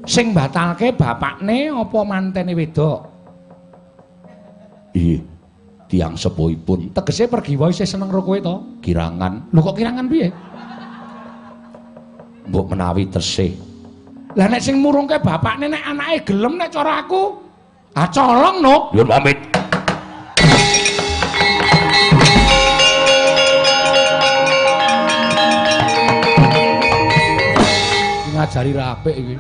Sing batalke bapakne apa mantene wedok? Iya, tiyang sepuhipun. Tegese Pergiwa isih seneng karo kowe to? Kirangan. Lho kok kirangan piye? Mbok menawi tesih. Lah nek sing murungke bapakne nek anake gelem nek cara aku, ah colong no. Nyuwun pamit. Ngajari ra apik iki.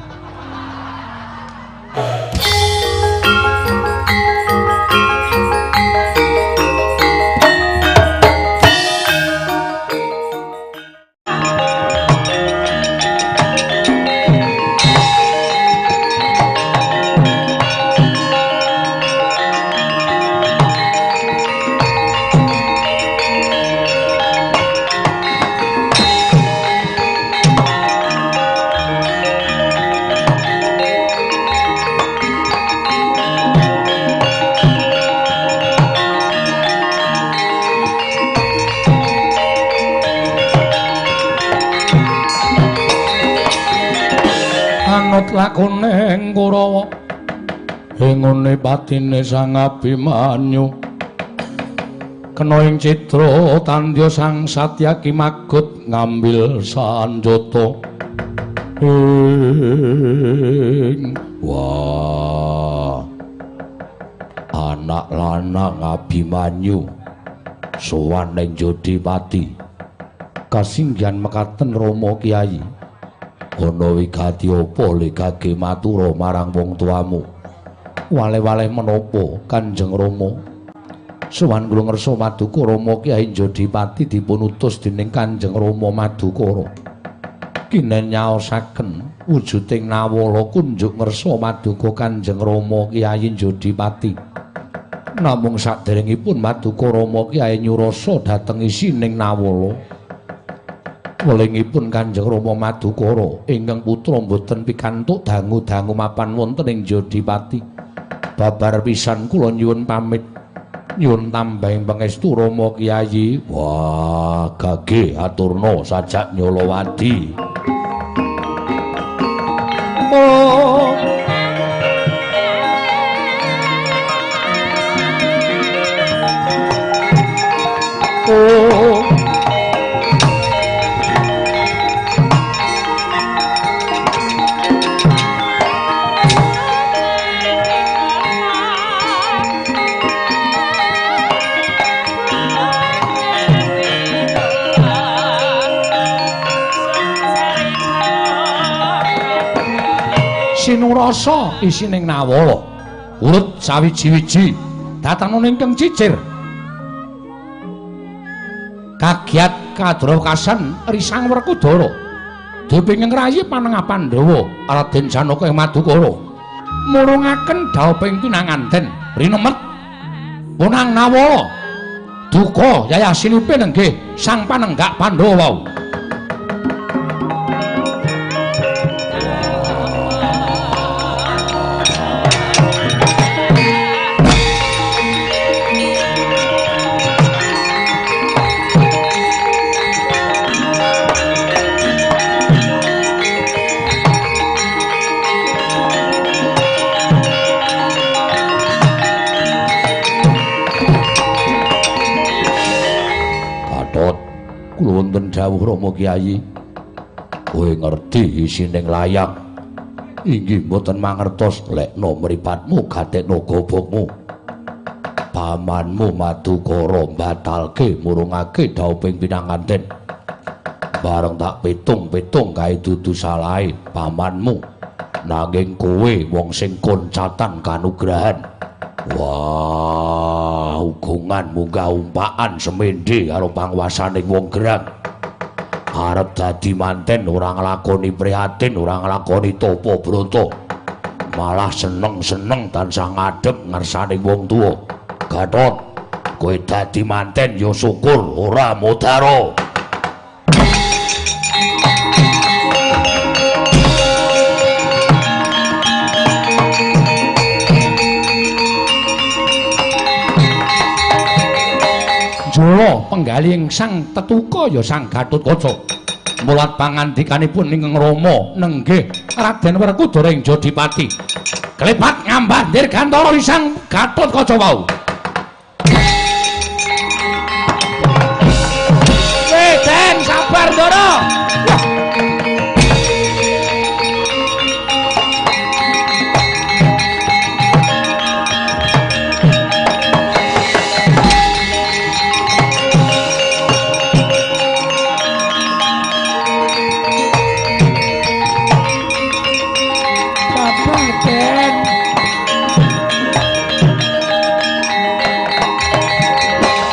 Anut lakone Kurawa ingone patine Sang Abimanyu kena ing citra tandya Sang Satyaki magut ngambil sanjata ing wah anak lanang Abimanyu sowan ning Jodipati kasinggihan mekaten Rama Kyai. Ana wigati apa legage matura marang wong tuamu? Wale-wale menapa Kanjeng Rama? Sowan kula ngersa Maduka Rama Kyai Jodipati dipun utus dening Kanjeng Rama Madukara. Kinen nyaosaken wujuding nawala kunjuk ngersa Maduka Kanjeng Rama Kyai Jodipati. Namung saderengipun Maduka Rama Kyai nyurasa dhateng isining nawala. Welingipun Kanjeng Rama Madukara ingkang putra mboten pikantuk dangu-dangu mapan wonten ing Jodipati. Babar pisan kula nyuwun pamit. Nyuwun tambahing pangestu Rama Kyai. Wah, gage aturna sajak Nyolowadi. Oh. Oh. Sinurasa isining nawala urut sawiji-wiji dhateng ingkang cicir kagiat kadrokasan Risang Werkudara dipingeng rayi panengah Pandhawa Raden Janaka ing Madukara murungaken dhauping pinanganten rinemet punang nawala duka yayasinipun nggih sang panenggak Pandhawa wau. Wonten dawuh Rama Kyai, kowe ngerti isining layang? Inggih mboten mangertos. Lekno mripatmu gatekno gobokmu. Pamanmu Madukara mbatalke murungake dhauping pinanganten. Bareng tak pitung-pitung kae dudu salahe pamanmu, nanging kowe wong sing koncatan kanugrahan. Wah, ugungan munggah umpakan semende karo panguwasaning wong gerang. Arep dadi manten ora nglakoni prihatin, ora nglakoni tapa brata. Malah seneng-seneng tansah ngadhep ngersane wong tuwa. Gatot, kowe dadi manten ya syukur ora mudara. Jala penggalih sang tetuka ya Sang Gatotkaca. Mulat pangandikanipun ingkang Rama nenggih Raden Werkudara ing Jodipati. Klebat ngambah Dirgantara isang Gatotkaca wau. Weh, Den, sabar Ndara.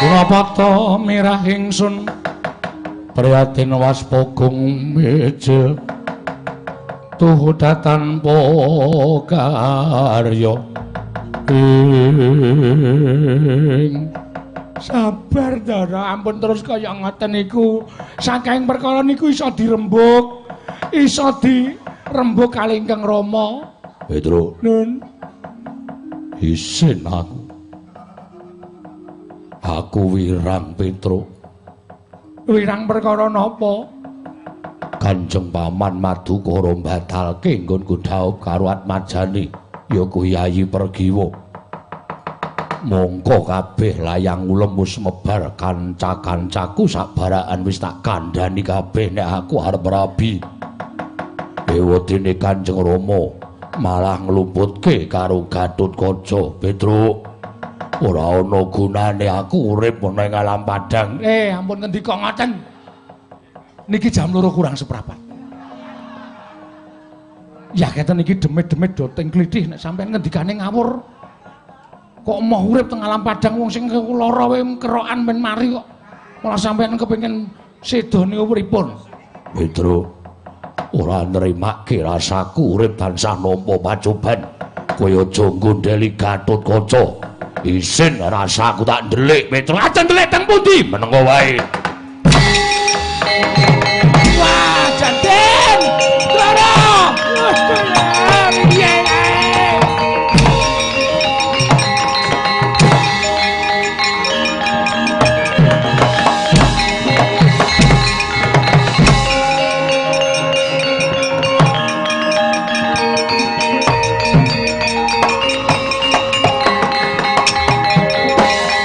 Punapata mirah ingsun prihatin waspogung meja tuhu tanpa karya ing sabar Ndara, ampun terus kaya ngoten niku. Saking perkara niku iso dirembug, iso dirembug kali ingkang Rama. Petro, nun isin aku. Aku wirang Petro. Wirang perkara napa? Kanjeng Paman Madukara mbatalke nggonku dhaup karo Atmajani ya kuwi Yayi Pergiwa. Mongko kabeh layang ulem wis mebar, kanca-kancaku sabarakan wis tak kandhani kabeh nek aku arep rabi. Ewadene Kanjeng Rama malah nglumputke karo Gatotkaca. Petro, ora ana gunane aku urip ana ing alam padang. Ampun ngendika ngoten. Niki jam 2 kurang seprapat. Ya keten niki demit-demit do teng klithih nek sampean ngendikane ngawur. Kok moh urip teng alam padang wong sing lara wae kerokan men mari kok. Malah sampean kepengin seda niku pripun? Petro, ora nrimake rasaku urip tansah nampa pacoban. Kowe aja nggondheli Gatotkaca. Isin rasaku tak ndelik Petro. Aja ndelik teng pundi? Menengo wae. Wah, janten. Ndara. Piye kae?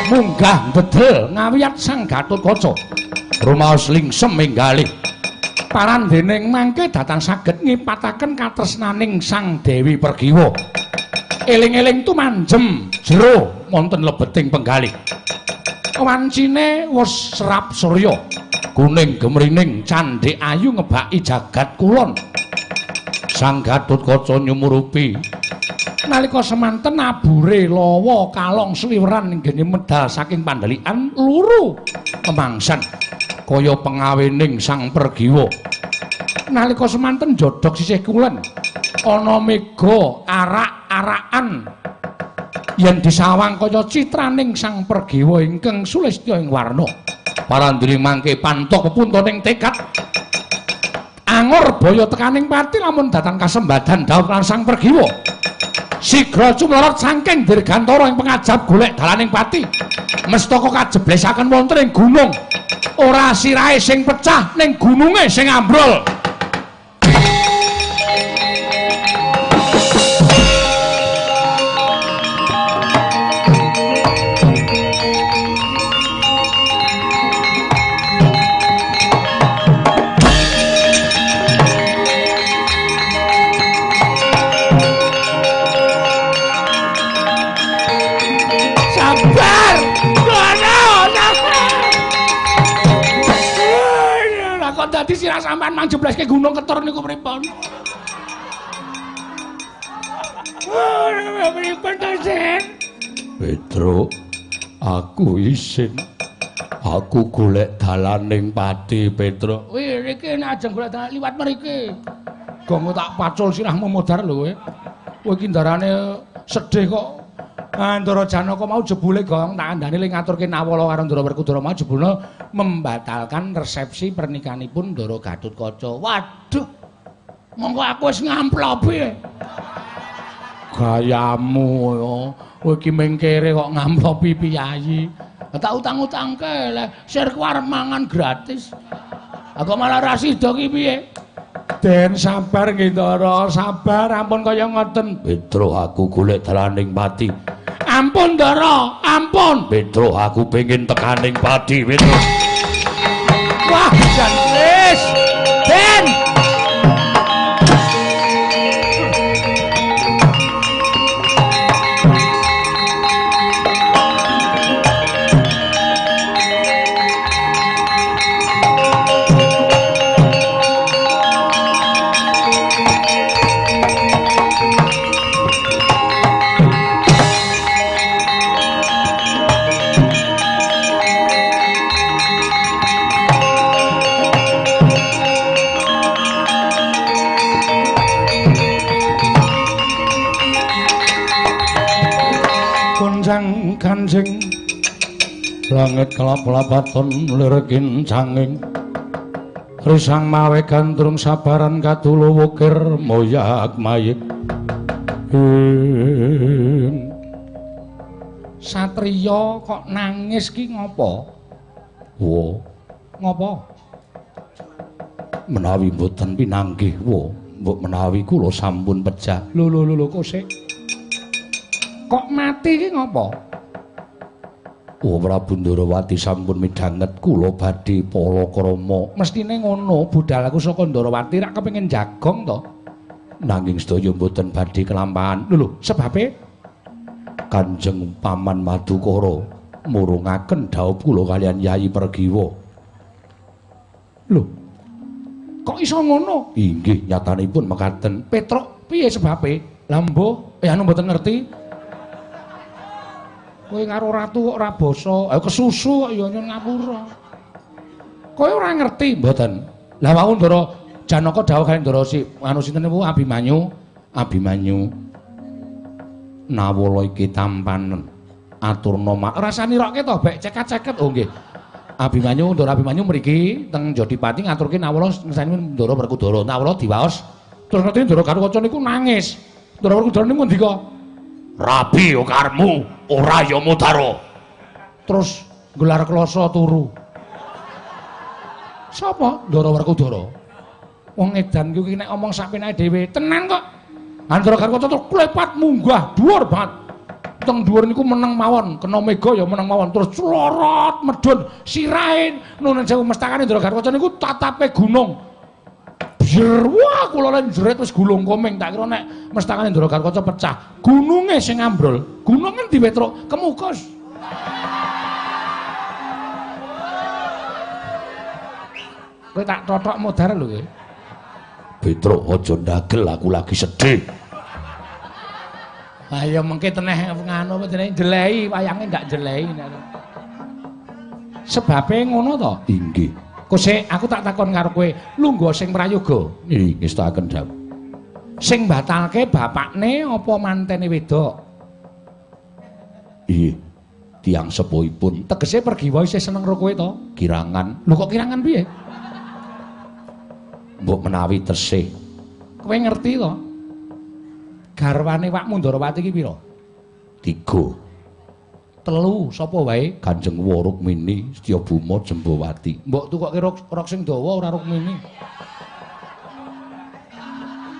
Munggah bedel ngawiyat Sang Gatotkaca. Rumaos lingsem minggalih. Parandening mangke datang saged ngipataken katresnaning Sang Dewi Pergiwa. Eling-eling tumanjem jero wonten lebeting penggalih. Wancine wis serap surya, kuning gemrining candhik ayu ngebaki jagat kulon. Sang Gatotkaca nyumurupi nalika semanten abure lawa kalong sliweran nggene medal saking pandhelikan luru kemangsan kaya pengawening Sang Pergiwa. Nalika semanten jodhog sisih kulon ana mega arak-arakan yen disawang kaya citraning Sang Pergiwa ingkang sulistya ing warna. Parandene mangke pantok pepuntoning tekad angur baya tekaning pati lamun datang kasembadan dhaup lan Sang Pergiwa. Sigra cumlorot saking Dirgantara ing pengajap golek dalaning pati. Mestaka kajeblesaken wonten ing gunung. Ora sirahe sing pecah ning gununge sing ambrol. Dadi sirah sampean mang jebleske gunung ketur niku pripun? Pripun to, Sen? Petro, aku isin. Aku golek dalaning pati, Petro. Wih, iki nek ajeng golek dalan liwat mriki. Gonggo tak pacul sirahmu modar lho kowe. Kowe iki ndarane sedih kok. Ndara Janaka mau jebule gong tak kandhani le ngaturke Nawala karo Ndara Werkudara mau jebulna membatalkan resepsi pernikahanipun Ndara Gatotkaca. Waduh. Monggo aku wis ngamplopi. Gayamu yo. Kowe iki mengkere kok ngamplopi piyayi. Tak utang-utangke le sirku arep mangan gratis. Aku malah ra sida ki piye? Den sabar nggih Ndara, sabar ampun kaya ngoten. Petro aku golek dalaning pati. Ampun Ndara, ampun. Petro aku pengin tekaning pati, Petro. Wah, jan wis. Den. Kancing langit kelap-lapaton lirkin canging risang mawe gandrung sabaran kadulu wukir moyak mayik. Satriya kok nangis ki ngopo? Wo, ngopo? Menawi mboten pinanggih wo, mbok menawi kula sampun pejah. Lho lho lho kok sik. Kok mati ki ngopo? Oh Prabu Ndarawati sampun midhanget kula badhe palakrama. Mestine ngono, budal aku saka Ndarawati rak kepengin jagong to. Nanging sedaya mboten badhe kelampahan. Lho lho, sebabe Kanjeng Paman Madukara murungaken dhaup kula kalian Yayi Pergiwa. Lho. Kok iso ngono? Inggih, nyatanipun mekaten. Petruk piye sebabe? Lah mbuh, anu mboten ngerti. Kowe karo ratu kok ora basa, ayo kesusu kok ya nyun ngapura. Kowe ora ngerti mboten? Lah wau Ndara Janaka dawuh karo Ndara si anu sinten niku Abimanyu, Abimanyu. Nawala iki tampanen. Aturna mak rasane nirokke to bek cekat-ceket. Oh nggih. Abimanyu, Ndara Abimanyu mriki teng Jodipati ngaturke Nawala ngersani Ndara Werkudara. Nawala diwaos. Terus ngerti Ndara Garukaca niku nangis. Ndara Werkudara niku ngendika, "Rabi yo karmu, ora ya mudara." Terus gelar kloso turu. Sapa? Ndara Werkudara. Wong edan kuwi nek omong sak penake dhewe, tenan kok. Ndara Garukaca terus klepat munggah dhuwur banget. Teng dhuwur niku meneng mawon, kena mega ya meneng mawon, terus clorot medhun sirahe nuwun sewu mestakane Ndara Garukaca niku tatape gunung. Bier, wah kula len jerit wis gulung koming, tak kira nek mestakane Ndara Garukaca pecah. Gununge sing ambrol. Gunung ngendi Petruk? Kemukus. Kowe tak totok modar lho kowe. Petruk aja ndagel aku lagi sedih. Ah ya mengke teneh nganu apa jenenge jelehi, wayange ndak jelehi. Sebabe ngono to? Inggih. Kosek aku tak takon karo kowe, lungguh sing prayoga. Nggih, ngestakaken dhawuh. Sing batalke bapakne apa mantene wedok? Nggih. Tiyang sepuhipun. Tegese Pergiwa isih seneng karo kowe to? Kirangan. Lho kok kirangan piye? Mbok menawi tesih. Kowe ngerti to? Garwane wakmu Ndarawati iki pira? 3. 3 sapa wae? Kanjeng Wa Rukmini, Setyabuma, Jembawati. Mbok tukokke rok sing dawa ora Rukmini.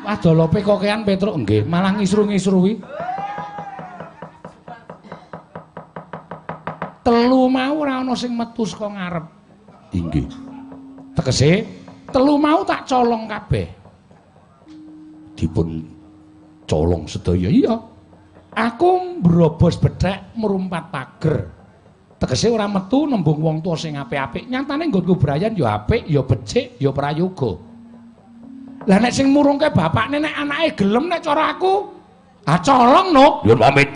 Wah dolope kokean Petruk nggih, malah ngisru-ngisruwi. 3 mau ora ana sing metu saka ngarep. Inggih. Tegese 3 mau tak colong kabeh. Dipun colong sedaya. Iya. Aku mbrobos bethek mrumpat pager. Tegese ora metu nembung wong tuwa sing apik-apik. Nyatane nggonku brayan ya apik, ya becik, ya prayoga. Lah nek sing murungke bapakne nek anake gelem nek cara aku, ah colong no. Nyuwun pamit.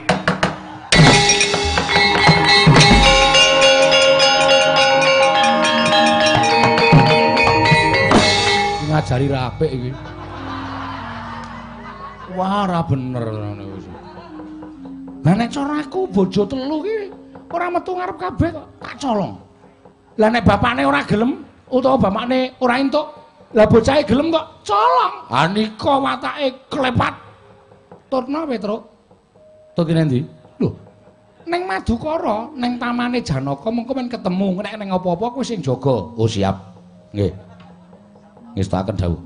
Ngajari ra apik iki. Wah, ora bener ngono wis. Lah nek cara aku bojo 3 ki ora metu ngarep kabeh kok, tak colong. Lah nek bapakne ora gelem utawa bapakne ora entuk, lah bocahe gelem kok colong. Ha nika watake klepat. Turna Petruk. Tutine ndi? Lho, ning Madukara, ning tamane Janaka mengko men ketemu, nek ning apa-apa kowe sing jaga. Oh siap. Nggih. Ngestakaken dawuh.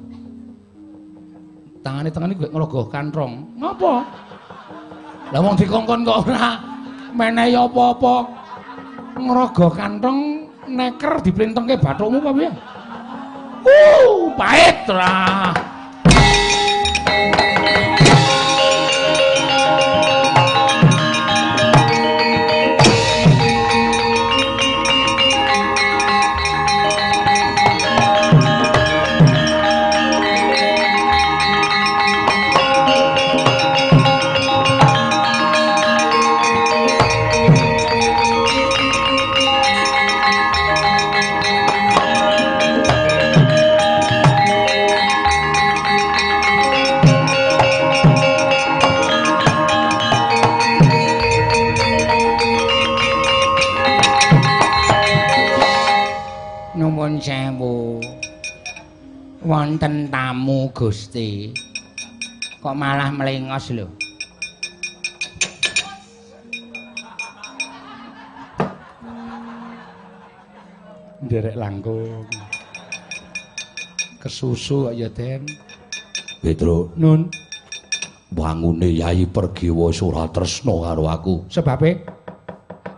Tangane tengen iki ngrogoh kanthong. Ngapa? Lah wong dikongkon kok ora menehi apa-apa. Ngrogoh kanthong neker diplintengke bathukmu apa piye? Pahit ra. Nuwun sewu. Wonten tamu Gusti. Kok malah mlengos lho. Nderek langkung. Kesusu kok ya, Den. Petro, Nun. Wangune Yayi Pergiwa wis ora tresna karo aku. Sebabe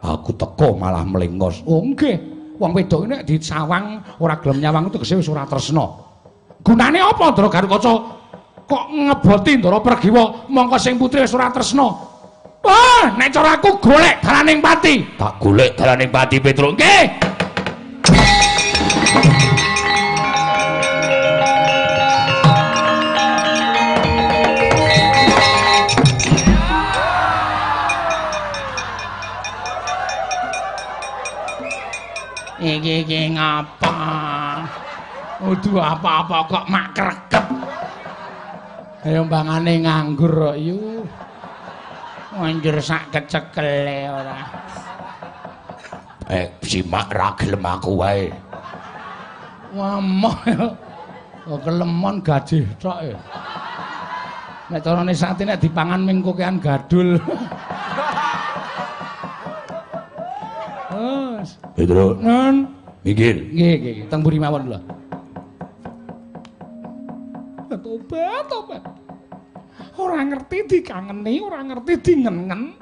aku teko malah mlengos. Oh nggih. Wong wedok nek disawang ora gelem nyawang tegese wis ora tresna. Gunane apa Ndara Garukaca kok ngeboti Ndara Pergiwa mongko sing putri wis ora tresna? Wah, nek cara aku golek dalaning pati. Tak golek dalaning pati, Petro. Nggih. Iki iki ngapa? Udu apa-apa kok mak krekep. Ayo mbangane nganggur kok yu. Anjur sak kecekele ora. Simak ra gelem aku wae. Wah, moh. Kok kelemon gajih tok ya. Nek carane sate nek dipangan ming kokean gadul. Petro. Nun. Minggir. Nggih, nggih, teng mburi mawon lho. Tobat, tobat. Ora ngerti dikangeni, ora ngerti dingengen.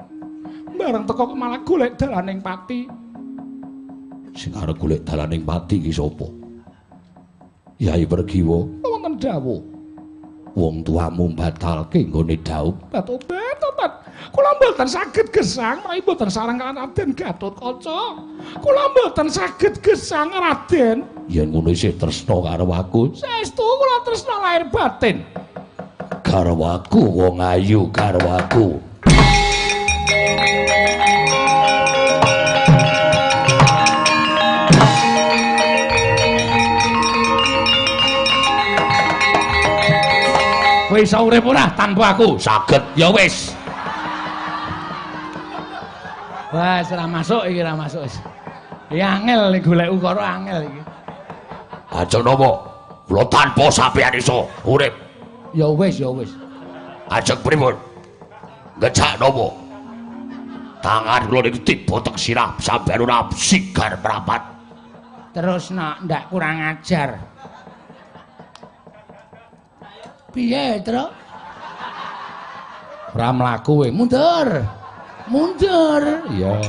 Bareng teko kok malah golek dalaning pati. Sing arep golek dalaning pati iki sapa? Yayi Pergiwa. Wonten dawuh. Wong tuamu batalke nggone dhaup. Tobat, tobat. Kula mboten saged gesang, menawi mboten sareng Raden Gatotkaca. Kula mboten saged gesang, Raden. Yen ngono isih tresna karo aku. Saestu kula tresna lahir batin. Garwaku wong ayu, garwaku. Kowe iso urip ora tanpa aku? Saged. Ya wis. Wah, ora masuk iki, ora masuk wis. Ya angel golek ukara angel iki. Aja napa? Kula tanpa sampeyan iso urip. Ya wis, ya wis. Ajeng pripun? Ngejak napa? Tangan kula niki tiba teng sirah sampeyan ora sigar mrapat. Terus nak ndak kurang ajar. Piye, Tru? Ora mlaku kowe. Mundur. Mundur. Iya.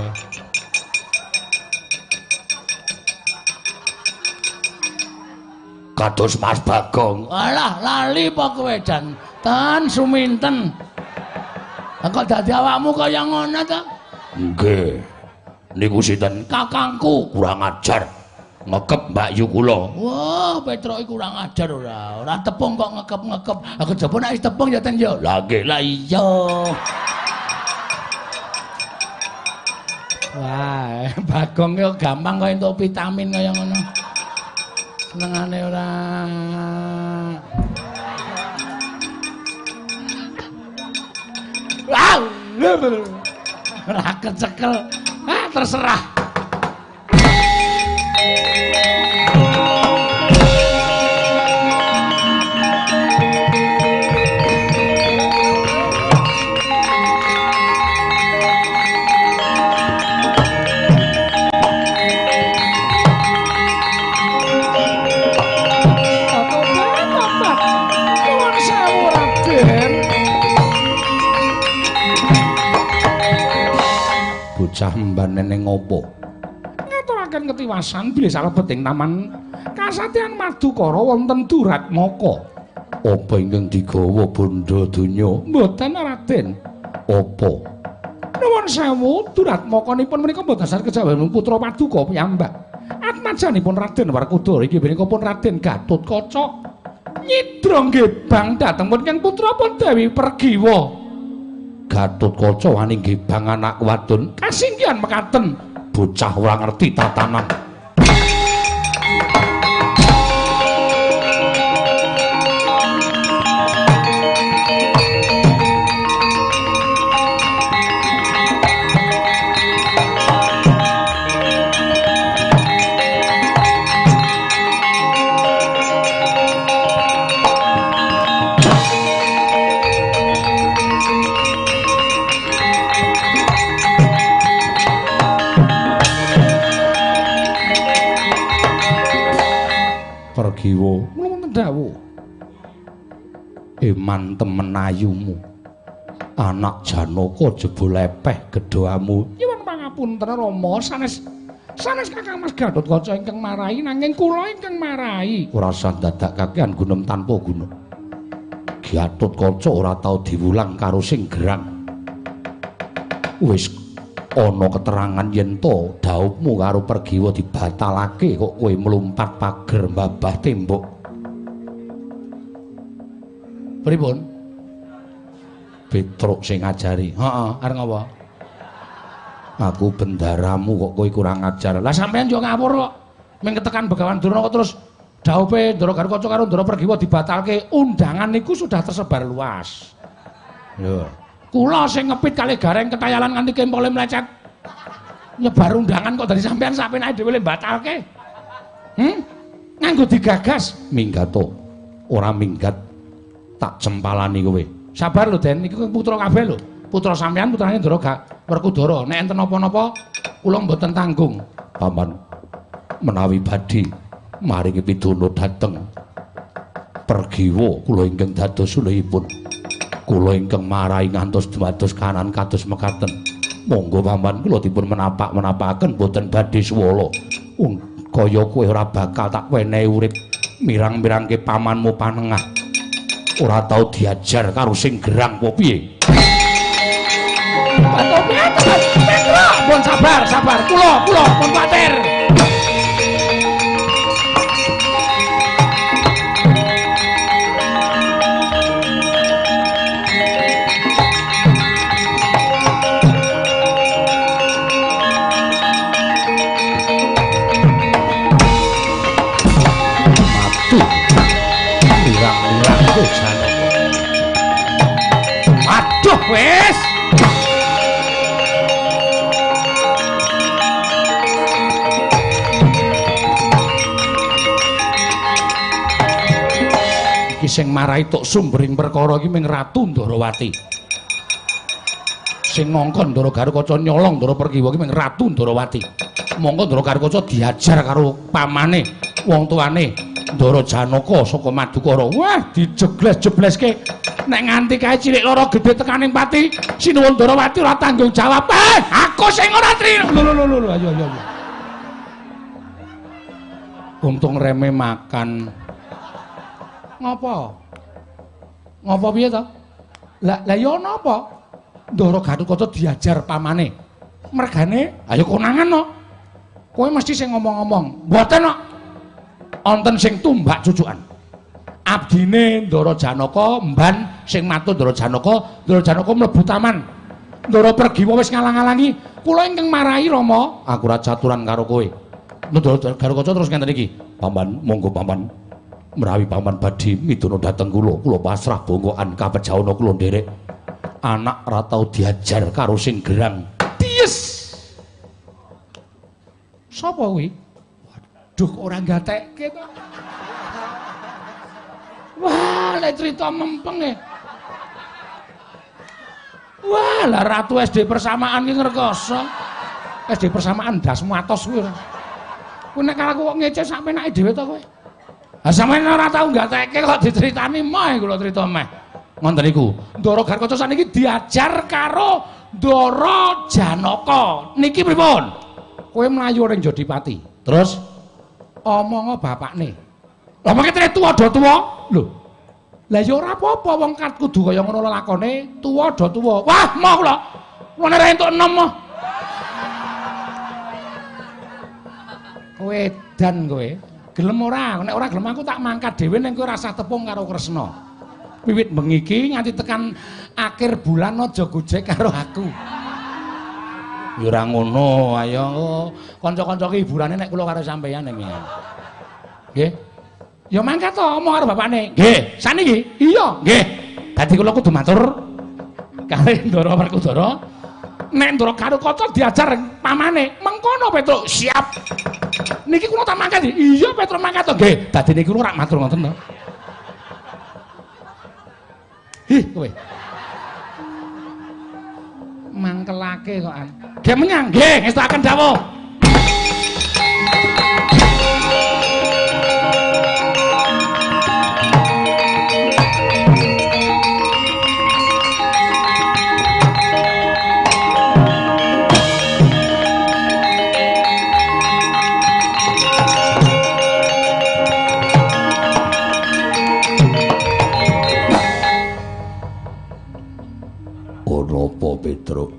Kados Mas Bagong. Alah, lali apa kowe, Jan? Tan suminten. Lah kok dadi awakmu kaya ngono ta? Nggih. Niku sinten? Kakangku. Kurang ajar. Ngekep Mbak Yu kula. Wah, Petruk iki kurang ajar ora. Ora tepung kok ngekep-ngekep. Aku jaba nek wis tepung ya ten ya. Lah nggih. Lah iya. Wah, Bagong yo gampang kok entuk vitamin kaya ngono. Senengane ora. Wah, ora kecekel. Ah, terserah. Nuwun sewu. Bocah mbanene ngopo? Ngaturaken ketiwasan bilih salebet ing taman Kasatyan Madukara wonten Duratmaka. Apa ingkang digawa bondo donya? Mboten Raden. Apa? Nuwun sewu, Duratmakanipun menika mboten dasar kejawen putra Paduka piyambak. Atmajanipun Raden Werkudara inggih punika pun Raden Gatotkaca. Nyidra ngebang dhateng pun kang putra pun Dewi Pergiwa. Gatotkaca wani ngebang anak wadon kasinggihan mekaten. Bocah ora ngerti tatanan. Pergiwa kula wonten dawuh. Eman temen ayumu. Anak Janaka jebul lepeh gedhamu. Nyuwun pangapunten Rama, sanes sanes Kakang Mas Gatotkaca ingkang marai nanging kula ingkang marai. Ora usah dadak kakean gunem tanpa guna. Gatotkaca ora tau diwulang karo sing gerang. Wis ana keterangan yen to dhaupmu karo Pergiwa dibatalake kok kowe mlumpat pager mbabah tembok. Pripun? Petruk sing ngajari. Heeh, arep ngapa? Aku bendaramu kok kowe kurang ajar. Lah sampean yo ngawur kok. Ming ketekan Begawan Durna kok terus dhaupe Ndara Gatotkaca karo Ndara Pergiwa dibatalke. Undangan niku sudah tersebar luas. Lho. Kula sing ngepit kali gareng ketayalan nganti kempole mlecet. Nyebar undangan kok dari sampean sampean dhewe le batalke. Nganggo digagas. Minggat to. Ora minggat tak cempalani kowe. Sabar lho Den, iki putra kabeh lho. Putra sampean putrane Ndara Werkudara. Nek enten napa-napa kula mboten tanggung. Paman menawi badhe maringi pidana dhateng Pergiwa kula ingkang dados sulihipun. Kula ingkang marai ngantos dumados kanan kados mekaten. Monggo paman kula dipun menapak-menapakaken boten badhe suwala. Kaya kowe ora bakal tak wenehi urip mirang-mirangke pamanmu panengah. Ora tau diajar karo sing gerang apa piye? Pun sabar, sabar. Kula, kula pun kuwatir. Waduh wis. Iki sing marai tok sumbering perkara iki ming Ratu Ndorowati. Sing ngongkon Ndara Gatotkaca nyolong Ndara Pergiwa iki ming Ratu Ndorowati. Mongko Ndara Gatotkaca diajar karo pamane, wong tuane Ndara Janaka saka Madukara. Wah, dijegles-jebleske. Nek nganti kae cilik lara gedhe tekaning pati, Sinuwun Ndorowati ora tanggung jawab. Aku sing ora trima. Lho lho lho lho, ayo ayo ayo. Untung reme makan. Ngopo? Ngopo piye to? Lah lah ya ana apa? Ndara Gatotkaca diajar pamane. Mergane, ayo konangan no. Kowe mesti sing ngomong-ngomong. Mboten kok. Wonten sing tumbak cucukan. Abdine Ndara Janaka mban sing matur Ndara Janaka, Ndara Janaka mlebu taman. Ndara Pergiwa wis ngalang-alangi, kula ingkang marai Rama. Aku ora caturan karo kowe. Ndara Gatotkaca terus ngenten iki. Paman, monggo paman. Merawi paman badhe midana dhateng kula, kula pasrah bongkokan kapejawana kula nderek. Anak ora tau diajar karo sing gerang. Dies. Sapa kuwi? Waduh, ora gatekke to. Wah, lek cerita mempeng e. Wah, lah Ratu SD Persamaan ki ngrekoso. SD Persamaan dasmu atos kuwi. Kuwi nek aku kok ngece sak penake dhewe to kowe. Lah sampeyan ora tau gatekke kok diceritani meh kula crita meh. Ngoten niku. Ndara Gatotkaca saniki diajar karo Ndara Janaka. Niki pripun? Kowe mlayu ning Jodipati. Terus omongo bapakne. Lah mengke trek tuwa do tuwa. Lho. Lah ya ora apa-apa wong kat kudu kaya ngono lelakone, tuwa do tuwa. Wah, moh kula. Kula nek entuk enom moh. Kowe edan kowe. Gelem ora? Nek ora gelem aku tak mangkat dhewe ning kowe rasah tepung karo Kresna. Wiwit bengi iki nganti tekan akhir bulan aja gojek karo aku. Ya ora ngono, ayo kanca-kanca ki hiburane nek kula karo sampeyan iki. Nggih. Ya mangkat to omong karo bapakne. Nggih, saniki. Iya, nggih. Dadi kula kudu matur kalih Ndara Werkudara. Nek Ndara Gatotkaca diajar pamane, mengkono Petruk, siap. Niki kula tak mangkat. Iya Petruk mangkat to. Nggih, dadi niki kula rak matur ngoten to. Hi, kowe. Mangkelake kok an. Nggih menyang, nggih ngestokaken dawuh. Apa Petruk?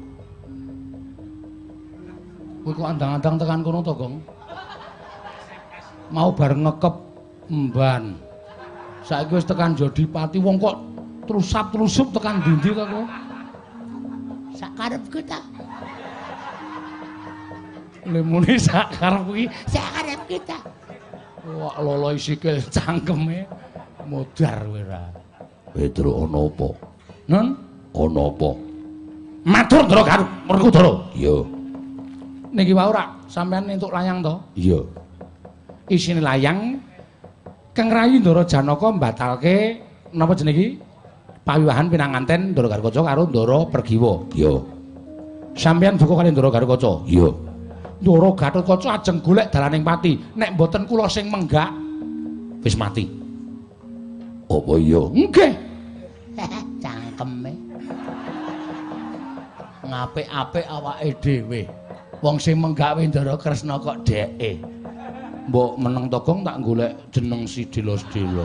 Kowe kok andang-andang tekan kono to, Gong? Mau bareng ngekep emban. Saiki wis tekan Jodipati wong kok trusap-trusup tekan ndi-ndi to kowe? Sak karepku ta. Lemune sak karepku iki, sak karepku ta. Wah, loloi sikil cangkeme modar kowe ra. Petruk ana apa? Nun? Ana apa? Matur Ndara Garut Werkudara. Iya. Niki wau rak sampean entuk layang to? Iya. Isine layang Kang Rayi Ndara Janaka mbatalke napa jenenge iki? Pawiwahan pinanganten Ndara Gatotkaca karo Ndara Pergiwa. Iya. Sampeyan duka kali Ndara Gatotkaca? Iya. Ndara Gatotkaca ajeng golek dalaning pati. Nek mboten kula sing menggak wis mati. Apa iya? Nggih. Cangkeme. Ngapik-apik awake dhewe. Wong sing menggawe Ndara Kresna kok dheke. Mbok meneng to Gong tak golek jeneng sidila-sidila.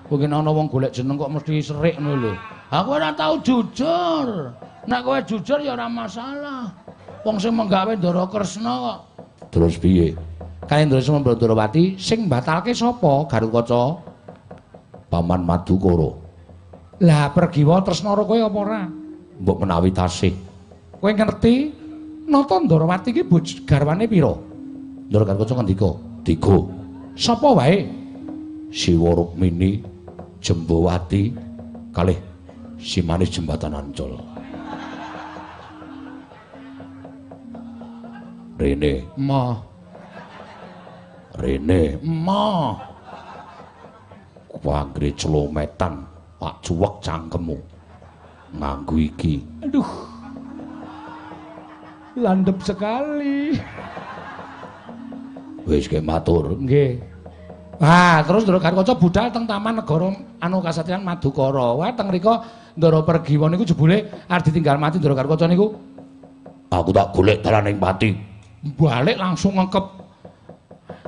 Kowe ki ana wong golek jeneng kok mesti serik ngono lho. Aku ora tau jujur. Nek kowe jujur ya ora masalah. Wong sing menggawe Ndara Kresna kok. Terus piye? Kali Ndara Suma Ndrawati sing mbatalke sapa Gatotkaca? Paman Madukara. Lah Pergiwa tresna karo kowe apa ora? Mbok menawi tasih. Kowe ngerti nata Ndrawati iki garwane pira? Ndara Gatotkaca ngendika, "Tiga." Sapa wae? Siwa Rukmini, Jembawati, kalih si manis jembatan Ancol. Rene. Moh. Rene. Moh. Wangre celometan, pak cuwek cangkemmu. Nganggo iki. Aduh. Landhep sekali. Wis ke matur. Nggih. Ah, terus Ndara Gatotkaca budal teng Taman Negara anu Kasatriyan Madukara. Wah, teng mriku Ndara Pergiwa niku jebule arep ditinggal mati Ndara Gatotkaca niku. Aku tak golek dalaning pati. Balik langsung ngekep.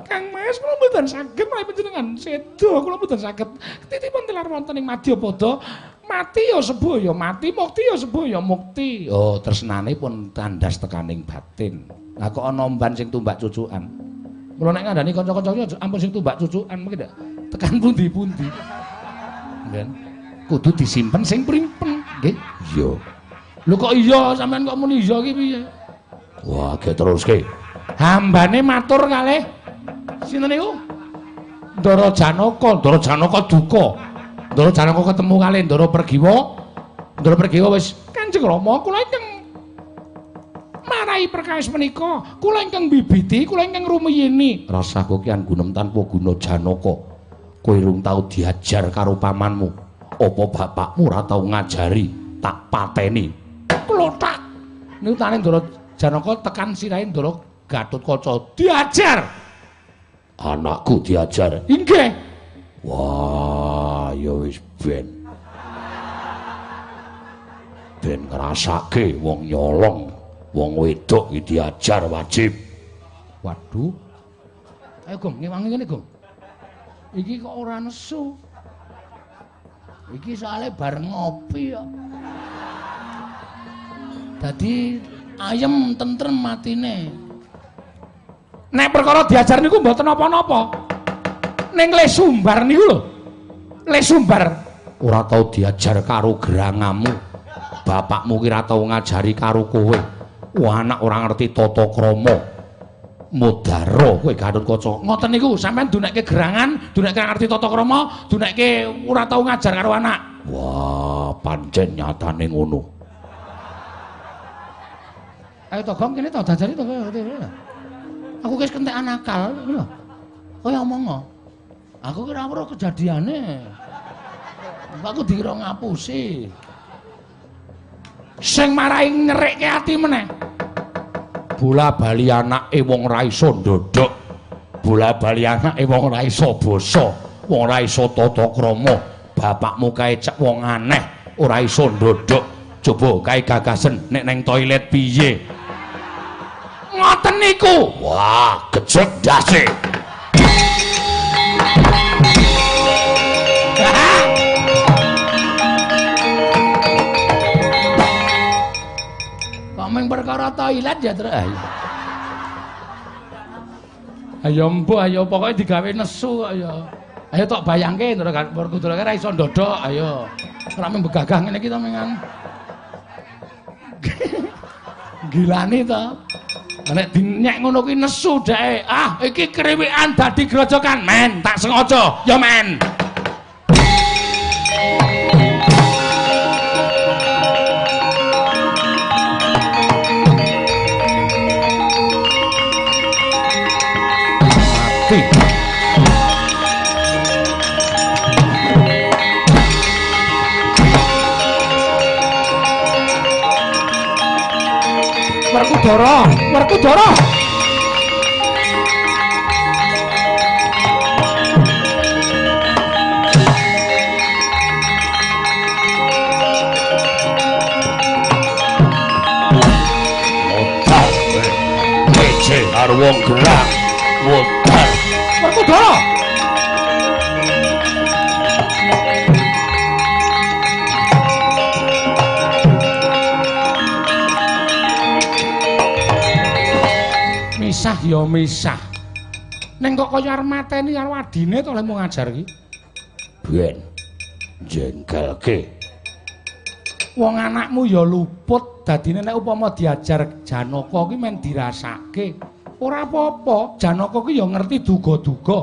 Kang Mas, kula mboten saged menawi panjenengan sedo, kula mboten saged. Titipan tilar wonten ing Madyapada. Mati ya sebaya mati, mukti ya sebaya mukti. Oh, tresnane pun tandas tekaning batin. Lah kok ana mban sing tumbak cucukan. Mula nek ngandani kanca-kanca iki ampun sing tumbak cucukan mengki ndak tekan pundi-pundi. Nggih. Kudu disimpen sing primpen, nggih. Iya. Lho kok iya sampean kok muni iya iki piye? Wah, ge teruske. Hambane matur kalih sinten niku? Ndara Janaka, Ndara Janaka duka. Ndara Janaka ketemu kalih Ndara Pergiwa. Ndara Pergiwa wis Kanjeng Rama kula ingkang marai perkawis menika, kula ingkang bibiti, kula ingkang rumiyini. Rasah kokian gunem tanpa guna Janaka. Kowe rung tau diajar karo pamanmu. Apa bapakmu ora tau ngajari? Tak pateni. Klothak. Niku tane Ndara Janaka tekan sirahe Ndara Gatotkaca diajar. Anakku diajar. Inggih. Wah, ya wis ben. Ben ngrasake wong nyolong, wong wedok iki diajar wajib. Waduh. Ayo Gong, ngewangi ngene Gong. Iki kok ora nesu. Iki soalnya bareng ngopi kok. Dadi ayem tentrem matine. Nek perkara diajar niku mboten napa-napa. Ning le sumbar niku lho. Le sumbar ora tau diajar karo gerangamu. Bapakmu ki ora tau ngajari karo kowe. Wah, anak ora ngerti tata krama. Mudara kowe Gatotkaca. Ngoten niku sampean dunekke gerangan, dunekke ngerti tata krama, dunekke ora tau ngajar karo anak. Wah, pancen nyatane ngono. Ayo to Gong, kene to dajari to. Aku wis kentekan akal lho. Kowe omong. Aku ki ora weruh kejadiane. Aku dikira ngapusi. Sing marai nyerikke ati meneh. Bola bali anake wong ra iso ndodhok. Bola bali anake wong ra iso basa, wong ra iso tata krama. Bapakmu kae cek wong aneh, ora iso ndodhok. Coba kae gagasen nek neng toilet piye? Ngoten niku. Wah, gejek ndase. Kok mung perkara toilet ya, Tru? Ayo mbuh, ayo pokoke digawe nesu kok ya. Ayo tok bayangke Werkudara ora iso ndodhok, ayo. Ora mung begagah ngene iki to mengan. Gilani to. Nek dinyek ngono kuwi nesu dheke. Ah, iki kriwikan dadi grojokan, men, tak sengaja. Ya men. Mati. Werkudara, Werkudara. Modar kece karo wong gerang. Modar. Werkudara. Misah ya misah. Ning kok kaya arep mateni karo adine to lek mung ngajar iki. Ben jengkelke. Wong anakmu ya luput, dadine nek upama diajar Janaka ki men dirasake. Ora apa-apa, Janaka ki ya ngerti duga-duga.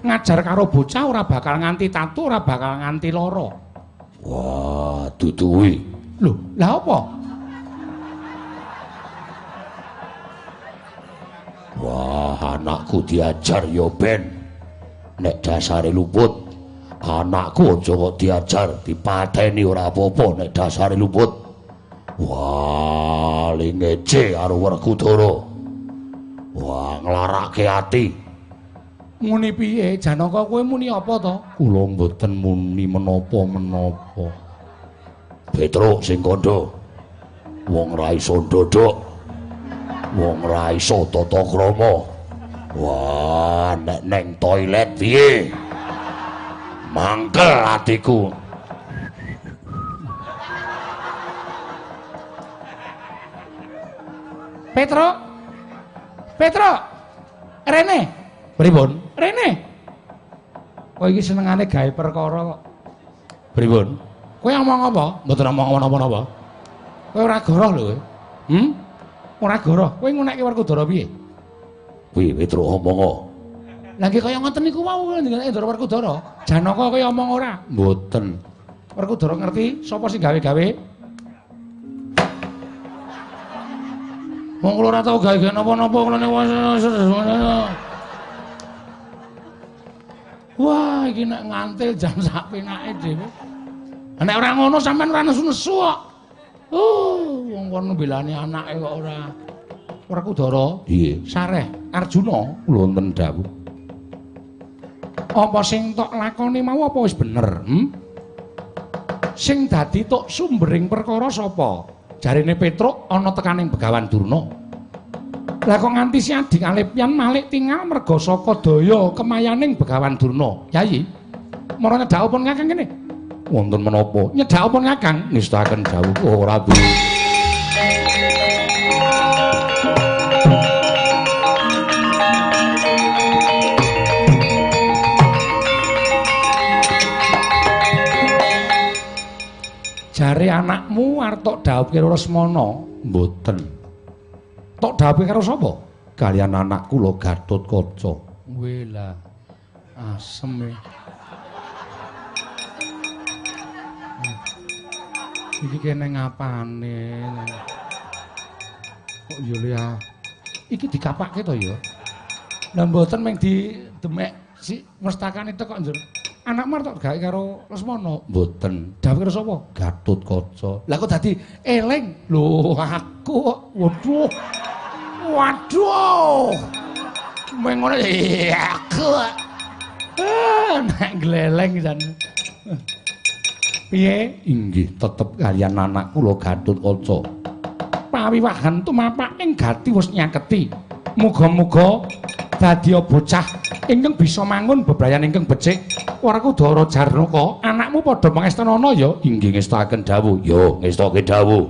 Ngajar karo bocah ora bakal nganti tatu, ora bakal nganti lara. Wah, duduwi. Lho, lah apa? Wah, anakku diajar ya ben. Nek dasare luput, anakku aja kok diajar, dipateni ora apa-apa nek dasare luput. Wah, lingece karo Werkudara. Wah, nglarake ati. Muni piye Janaka kowe muni apa to? Kula mboten muni menapa-menapa. Petruk sing kandha. Wong ra iso ndodhok. Wong ra iso tata krama. Wah, nek neng toilet piye? Mangkel atiku. Petruk. Petruk. Rene. Pripun? Rene. Kowe iki senengane gawe perkara kok. Pripun? Kowe ngomong apa? Mboten omong napa-napa. Kowe ora goroh lho kowe. Hmm? Ora goroh. Kowe ngunekke Werkudara piye? Kuwi Petruk omong kok. Lah nggih kaya ngoten niku wau ngendikane Ndara Werkudara. Janaka kowe omong ora? Mboten. Werkudara ngerti sapa sing gawe-gawe? Wong kula ora tau gawe-gawe napa-napa kula niku. Wah, iki nek ngantil jam sak penake dhewe. Nek ora ngono sampean ora nesu-nesu kok. Wong kono mbelani anake kok ora. Werkudara, Piye? Sareh Arjuna Kula wonten dawuh. Apa sing tok lakoni mau apa wis bener? Sing dadi tok sumbering perkara sapa? Jarene Petruk ana tekaning Begawan Durna. Lah kok nganti si Adi Kalepyan malik tingal merga saka daya kemayaning Begawan Durna. Yayi, mara nyedhak pun Kakang kene. Wonten menapa? Nyedhak pun Kakang ngestakaken dawuh ora piye. Jare anakmu arep tok dhawuhke Lesmana? Mboten. Tok dhawuhke karo sapa? Kaliyan anak kula Gatotkaca. Wela. Asem e. Iki kene ngapane? Kok ya liya. Iki dikapake to ya? Lah mboten mung didemek si mestakane tok kok njur. Anakmu arep tok gawe karo Lesmana? Mboten. Dhawuh karo sapa? Gatotkaca. Lah kok dadi eling? Lho aku kok waduh. Waduh. Meng ngono aku. Nek gleleng jan. Piye? Inggih, tetep kaliyan anak kula Gatotkaca. Pawiwahan tumapak ing gati wis nyaketi. Muga-muga dadi bocah ingkang bisa mangun bebrayan ingkang becik. Werkudara Jarnaka, anakmu padha pangestanana ya. Inggih ngestakaken dawuh. Yo, ngestake dawuh.